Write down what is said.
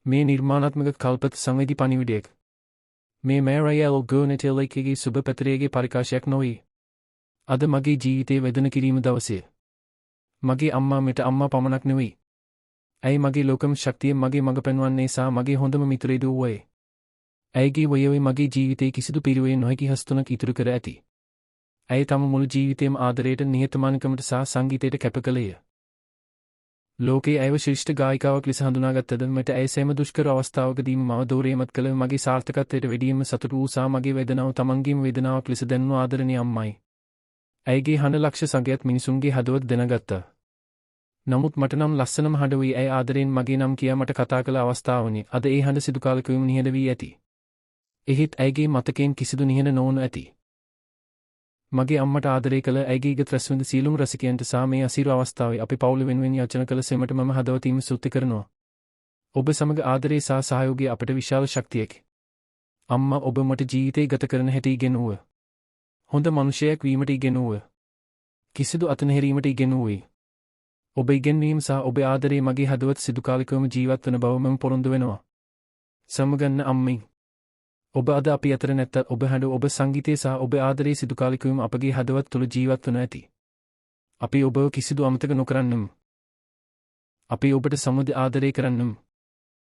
මේ නිර්මාණාත්මක කල්පත සංවේදී පණිවිඩයක්. මේ මෑරයල් ගෝනටෙලයිකගේ සුබ පත්‍රයේ පරිකාශයක් නොවේ. අද මගේ ජීවිතයේ වේදන කිරීම දවසේ. මගේ අම්මා මට අම්මා පමණක් නෙවෙයි. ඇයි මගේ ලෝකම ශක්තිය, මගේ මඟ පෙන්වන්නේ සහ මගේ හොඳම මිත්‍රයෙකු වූයේ. ඇයගේ වයවේ මගේ ජීවිතයේ කිසිදු පිරුවේ නොහැකි හස්තුනක් ඉතුරු කර ඇති. ඇය තම මුළු ජීවිතයම ආදරයට, නිහතමානීකමට සහ සංගීතයට කැප කළේය. ලෝකයේ ඇයව ශ්‍රේෂ්ඨ ගායිකාවක් ලෙස හඳුනාගත්තද, මට ඇය සෑම දුෂ්කර අවස්ථාවකදීම මව දෝරේමත් කළ, මගේ සාර්ථකත්වයට වැඩියෙන්ම සතුටු වූ සහ මගේ වේදනාව තමන්ගේම වේදනාවක් ලෙස දැනුණු ආදරණීය අම්මයි. ඇයගේ හඬ ලක්ෂ සංඛ්‍යාත මිනිසුන්ගේ හදවත් දිනාගත්තා. නමුත් මට නම් ලස්සනම හඬ වූ ඇය ආදරයෙන් මගේ නම් කියා මට කතා කළ අවස්ථාවනි. අද ඒ හඬ සිදු කාලෙකම නිහඬ වී ඇති. එහෙත් ඇයගේ මතකයෙන් කිසිදු නිහඬ නොවනු ඇති. මගේ අම්මට ආදරය කළ, ඇයගේ ගීත රසවිඳ සියලුම රසිකයන්ට සහ මේ අසීරු අවස්ථාවේ අපේ පවුල වෙනුවෙන් යාචන කළ සෙමට මම හදවතින්ම ස්තුති කරනවා. ඔබ සමග ආදරය සහ සහයෝගය අපට විශාල ශක්තියකි. අම්මා, ඔබ මට ජීවිතේ ගත කරන හැටි ඉගෙනුව. හොඳ මනුෂ්‍යයෙක් වීමට ඉගෙනුව. කිසිදු අතනැරීමට ඉගෙනුවේ. ඔබ ඉගෙනීම සහ ඔබේ ආදරය මගේ හදවත් සිදුකාලිකවම ජීවත් වන බව මම පොරොන්දු වෙනවා. සමගන්න අම්මේ. ඔබ අද අපි අතර නැත්තත්, ඔබ හඬ, ඔබ සංගීතය සහ ඔබ ආදරය සිදුකාලිකවම අපගේ හදවත් තුළ ජීවත් වනු ඇති. අපි ඔබව කිසිදු අමතක නොකරන්නම්. අපි ඔබට සමුද ආදරය කරන්නම්.